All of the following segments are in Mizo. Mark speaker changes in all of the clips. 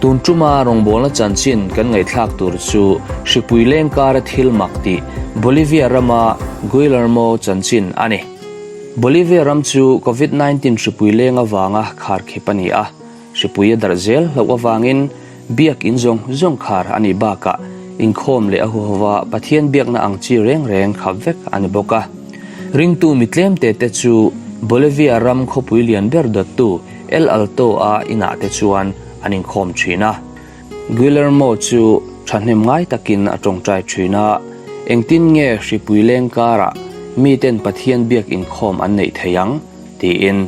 Speaker 1: Tun tuma rawngbawlna chanchin kan ngaihthlak tur chu hripui leng kara thil mak tih Bolivia rama Guillermo chanchin a ni. Bolivia ram chu Covid 19 hripui leng avanga kharkhip a ni a, hripui a darh zel hlauh avangin biak in zawng zawng khar a nih bakah inkhawm leh a huhova Pathian biakna ang chi reng reng khap vek a ni bawk a. Ringtu mi tlemte te chu Bolivia ram khawpui lian ber dawttu El Alto-a inah te chuan an inkhawm thin a. Guillermo chu thahnem ngai takin a tawngtai thin a, Engtin nge hripui leng karah miten Pathian biak inkhawm an neih thei ang? tiin.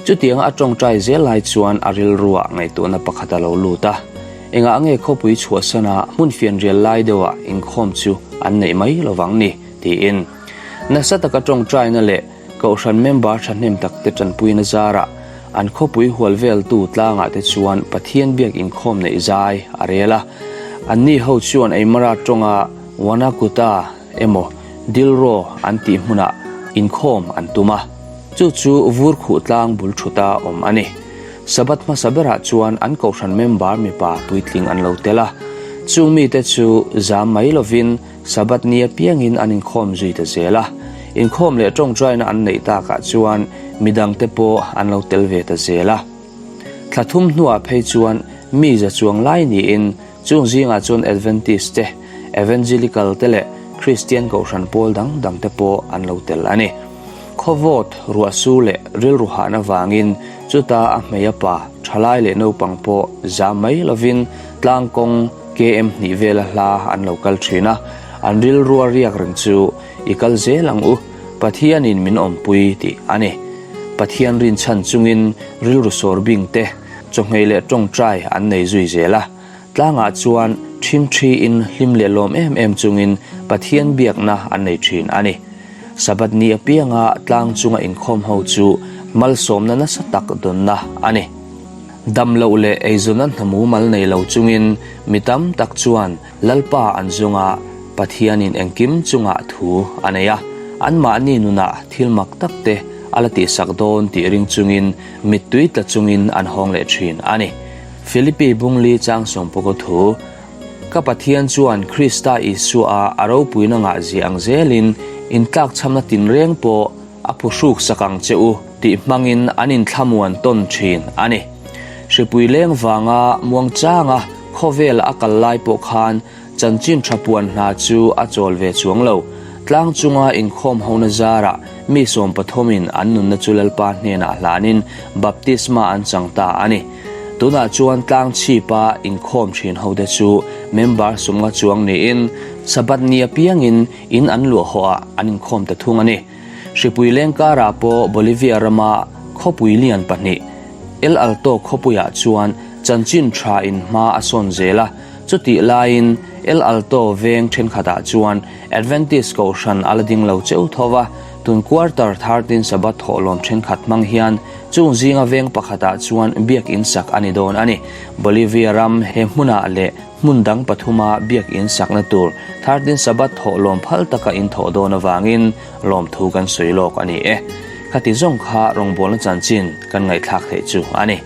Speaker 1: Chutianga a tawngtai zel lai chuan a rilruah ngaihtuahna pakhat a lo lut a, Engah nge khawpui chhuahsana hmun fianrial lai deuhah inkhawm chu an neih mai lovang ni? tiin. Nasa taka tawngtaina leh Kohhran member thahnem takte tanpuina zarah an khawpui hual veltu tlangah te chuan Pathian biak inkhawm neih zai a rel a. Anni ho chuan Aymara tawnga Wanakuta emaw Dilro an tih hmunah inkhawm an tum a. Chu chu vur khuh tlang bul thuta awm a ni. Sabbath hmasa berah chuan an kohhran member mipa puitling an lo tel a. Chung mite chu zam mai lovin Sabbath ni apiangin an inkhawm zui ta zel a, inkhawm leh tawngtaina an neih takah chuan midangte pawh an lo tel ve ta zel a. Thla thum hnuah phei chuan mi za chuang lai niin chung zingah chuan Adventist te, Evangelical te leh Kristian kohhran pawl dang dangte pawh an lo tel a ni. Khawvawt, ruahsur leh rilru hahna vangin chuta a hmei a pa, thalai leh naupang pawh zam mai lovin tlangkawng, KM hnih vela hla an lo kal thin a, an rilrua riak reng chu i kal zel ang u, Pathianin min awmpui tih a ni. Pathian rinchhan chungin rilru sawr bing te, chawhmeh leh tawngtai an nei zui zel a. Tlangah chuan ṭhingṭhiin hlim leh lawm em em chungin Pathian biakna an nei thin a ni. Sabbath ni apianga tlang chunga inkhawm ho chu malsawmna nasa tak dawnna a ni. Dam loh leh eizawnna hna mumal nei lo chungin mi tam tak chuan Lalpa an zunga Pathianin engkim chungah thu a nei a, anmahni nunah thil mak tak te a la tihsak dawn tih ring chungin mittui tla chungin an hawng leh thin a ni. Philippi Bungli chang sawmpawkaw thu, Ka Pathian chuan Krista Isua a ropuina ngahzia ang zelin intlakchhamna tinreng pawh A phuhruk sak ang che u tih hmangin an inthlamuan tawn thin a ni. Hripui leng vanga muangchanga khawvel a kal lai pawh khan chanchin tha puan hna chu a chawl ve chuang lo. Tlang chunga inkhawm hona zarah mi sawmpathumin an nunna chu Lalpa hnenah hlanin baptisma an chang ta a ni. Tunah chuan tlang chhipa inkhawm thin hote chu member sumnga chuang niin Sabbath ni apiangin in an luah hawhah an inkhawm ta thung a ni. Hripui leng karah pawh Bolivia rama khawpui lian pahnih, El Alto khawpuiah chuan chanchin tha in hma a sawn zel a, chutih laiin El Alto veng thenkhatah chuan Adventist kohhran a la ding lo cheu tho va, tun quarter 13 Sabbath thawhlawm thenkhat hmang hian chung zinga veng pakhatah chuan biakinn sak a ni dawn a ni. Bolivia ram he hmunah leh Hmun dang pathuma biakinn sakna tur 13 Sabbath thawhlawm phal taka in thawh dawn avangin lawmthu kan sawi lawk a ni e. Khati zawng kha rawngbawlna chanchin kan ngaihthlak theih chu a ni.